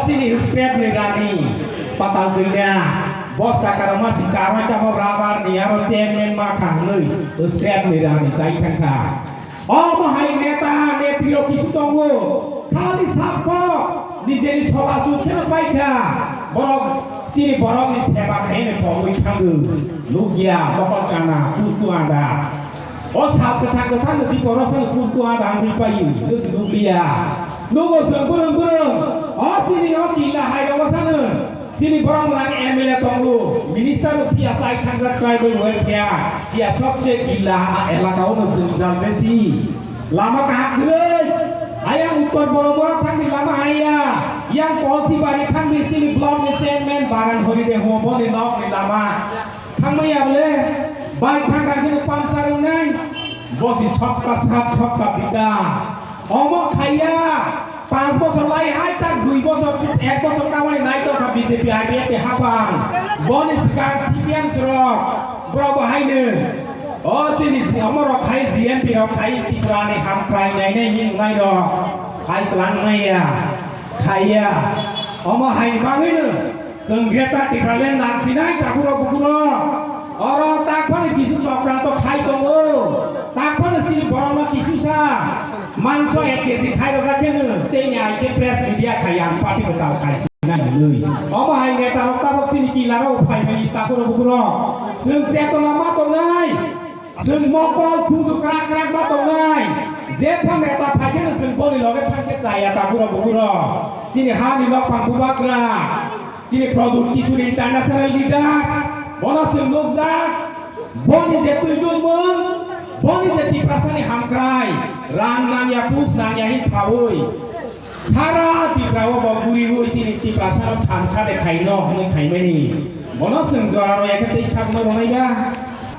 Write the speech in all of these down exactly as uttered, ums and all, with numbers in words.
Chini state ni rani patal duina bosta karoma si karoi tamo rubber ni aro chairman ma kha hwnwi state ni rani sai thangkha. Omo hai neta netri rok kisu tongo, khali sakho nijeni sola su kheno paikha, borok chini borok ni seba khaini pogwi thango, nukya mokol kana kutu anda. O sal kwthang kwthang ni bipor o sal kurku a dang ri payu, no si nukliya. Nogo sal bwrwng bwrwng, o chini o killa hai rogo sano. Chini borok lang M L A tongo, minister o phiya sai thangjak tribal welfare, phiya sobse killa a elaka o no jwngjal besi. Lama kaham kwrwi, ayang uttor boro boro thangni lama haiya, yang Kolchibari thangni chini block ni chairman Bagan Horide Huo boni nok ni lama. Thangmaya bole, bike thangkha khe puncture wngnai, bosi sobka sat sobka bida. Omo khaiya, panch bosor lai hai tak dui bosor, ek bosor kamani nai tongkha B J P I P F ni hapang. Boni swkang C P M rok, borok bo haino. O chini omo rok hai G M P rok hai Tripura ni hamkrai nainai hinwi rok. Hai twlang maya, khaiya. Omo hai bagwino. Chwng Greater Tipraland nangsinai takhurok bukhurok. Oro takphano kisu chokranto khai tongo. Takphano chini borokno kisusa mangso ek kg khai rwjak khe nwng tei ni aike press media khai ang party kwtal kaisinai hwnwi. Omo hai netarok tabok chini kilarok phai phai takhurok bukhurok. Chwng chetona ma tongnai. Chwng mokol thuju krak krak ma tongnai. Jephang neta phai khe chwng boni loge thang khe chaya takhurok bukhurok. Chini hani nokphang bubagra. Chini Pradyut Kishore International Leader, bono chwng nukjak, boni je twi dulmung, boni je Tiprasani hamkrai, rang nangya, pus nangya hi saui, sara Tripura o bo guriui chini Tiprasano thansa de khaino hwnwi khaimani. Bono chwng jora rwya khe tei sakno rwnaiya.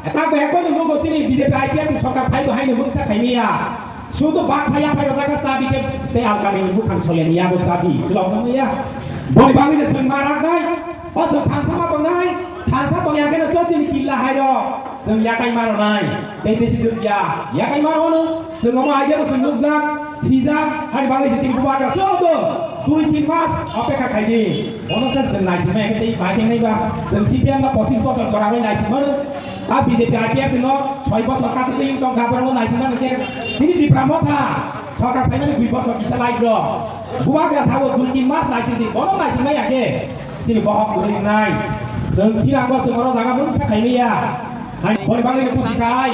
Eta bo ekoni nugo chini B J P I P F ni sorkar phaibo haino mungsa khaimaya. Sudu baksa yaphai rwjak kha chabi khe tei alkami bukhang soyani yago chabi. Lok nang ya. Boni bagwi no chwng ma raknai. O chwng thansa ma tongnai. Thansa tongya khe no chwng chini killa hai rok. Chwng yakai ma rwnai. Tei bisi dukya. Yakai ma rwno. Chwng omo aida no chwng nukjak. Sijak. Hai bagwi se chini bubagra. Chwng do. Dui tin mas. Opekha khaidi. Bono se chwng naisingmai khe tei bai khe nai ba. Chwng C P M no pochis bosor kwrarwi naisingmano. A B J P I P F no soi bosor katwtwi tong kha borok naisingmani khe chini Tipra Motha sorkar phaimani dui bosor kisa lai rok. Bubagra sabo dui tin mas naisingdi, bono naisingmaya khe chini bohok kwrwi wngnai. Chwng thinango chwng oro jaga mungsa khaimaya. Hai boni bagwi no pusi khai.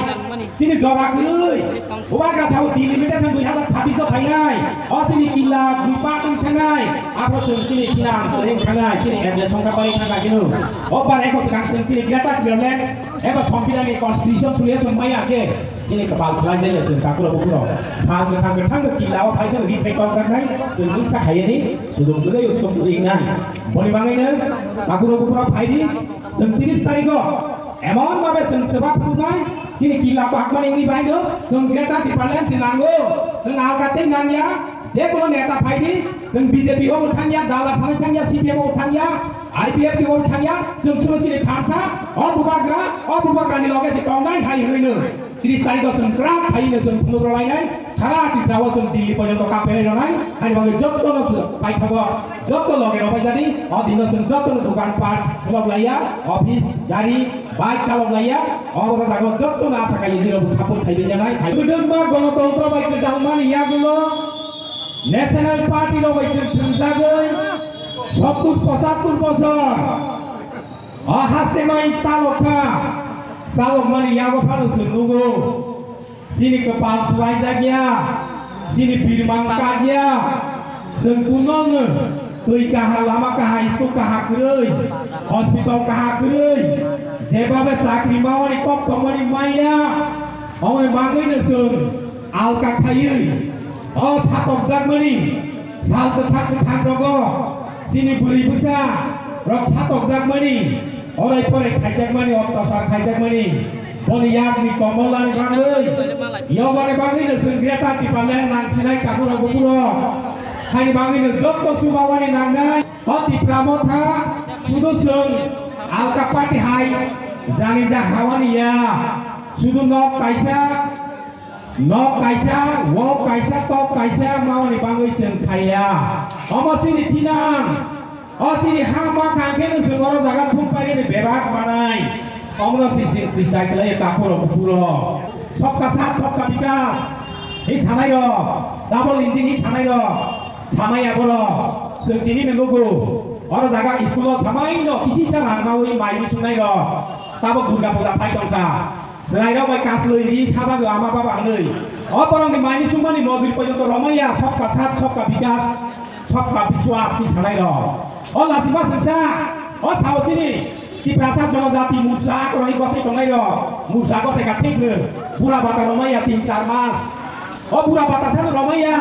Chini jora kwrwi. Bubagra sabo delimitation dui hazar chabbish o phainai. O chini killa dui part wng thangnai. Aphro chwng chini thinang kwrwi wng thangnai. Chini address songkha bai thangkha kinu. O bar eko swkang chwng chini greater Tipraland. Eba Sombidhan ni constitution suliya chwng maya khe chini kwpal swlai jai chwng takhurok bukhurok. Sal kwthang kwthang no killa o phaisa ri phai tong jaknai chwng wngsa khaiyani sujok bwlai o sujok bwrwi wngnai. Boni bagwi no takhurok bukhurok phaidi chwng tris tarikh o emon babe chwng swbak phunuknai chini killa o hakmani wngwi bai no chwng greater Tipraland se nango chwng alka tei nangya je kono neta phaidi chwng B J P o bo thangya dala sanai thangya C P M o bo thangya. I P F T o thangya, chwng solo chini thansa, o bubagra, o bubagrani loge se tongnai hai hwnwi no. Tris tarikh o chwng kwrak hai no chwng phunuk rwlainai, sara Tripura o chwng Delhi porjonto kapenai rwnai, hai bagwi jotto no chwng paithago, jotto loge rwbai jadi, o dino chwng jotto no dukan pat khulok laiya, office, gari, bike chalok laiya, o jaga jotto no asa kaiya nirok support khaibai janai, hai. Kwdwkma Ganatantro bai kwdalmani yagulo, National Party rok bai chwng thwngjagwi sottur pochattur bosor o haste mai chalok kha, chalok mani yago phano chwng nugo. Chini kwpal swlaijak ya, chini birmang kak ya, chwng kunongno twi kaha, lama kaha, school kaha kwrwi, hospital kaha kwrwi, jebabe chakri mawani kok tongmani maya, omoni bagwino chwng alka khaiwi, o satokjakmani sal kwthang kwthang rogo chini bwrwi bwsa rok satokjakmani, orai porai khaijakmani, ottachar khaijakmani, boni yakni komolani bagwi, yobani bagwi no chwng Greater Tipraland nangsinai takhurok bukhurok, haini bagwi no jotto chubawani nangnai. O Tipra Motha sudu chwng alka party hai jani ja hawani ya, sudu nok kaisa Nok kaisa, wok kaisa, tok kaisa, mamani bangwi chwng khaiya. Omo chini thinang. O chini ha ma kang khe nwng chwng oro jaga thum paigani bebak manai. Omono si si si stai khlai takhuro kuphuro. Sabka saath sabka bikas. Hi sanai rok. Double engine hi sanai rok. Samaya borok. Chwng tini nwngo bo. Oro jaga school o samai no kisi sa rang mawi mai ni sunai rok. Tabok Durga puja phai tongkha. Chwrairok bai kaslwi ri sajagwi ama baba hwnwi. O borokni maini chumani mojuri porjonto romaiya, sabka saath, sabka bikas, sabka biswas si sanairok. O lachima singsa, o sao chini Tiprasa jonojati Mursa akoroni gosai tongnairok, Mursa gosai ka thikno, bura bata romaiya tin char mas. O bura bata sano romaiya,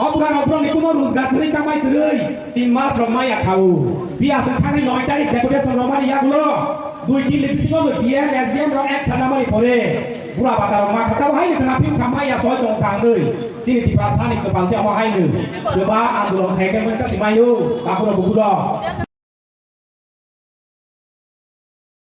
o bura rok borokni kuno rojgar kwrwi kamai kwrwi, tin mas romaiya khao. Biya se thangwi noi tarik deputation romani yagulo. Dui tin ni bisingo no D M, S D M rok ek sana mani pore. Bura bata rok ma khatao hai ni khna piu kha maya soi tong thang dui. Chini Tiprasa ni kwpal khe omo hai ni. Soba andolon khai khe mungsa si mayo. Takhuro bukudo.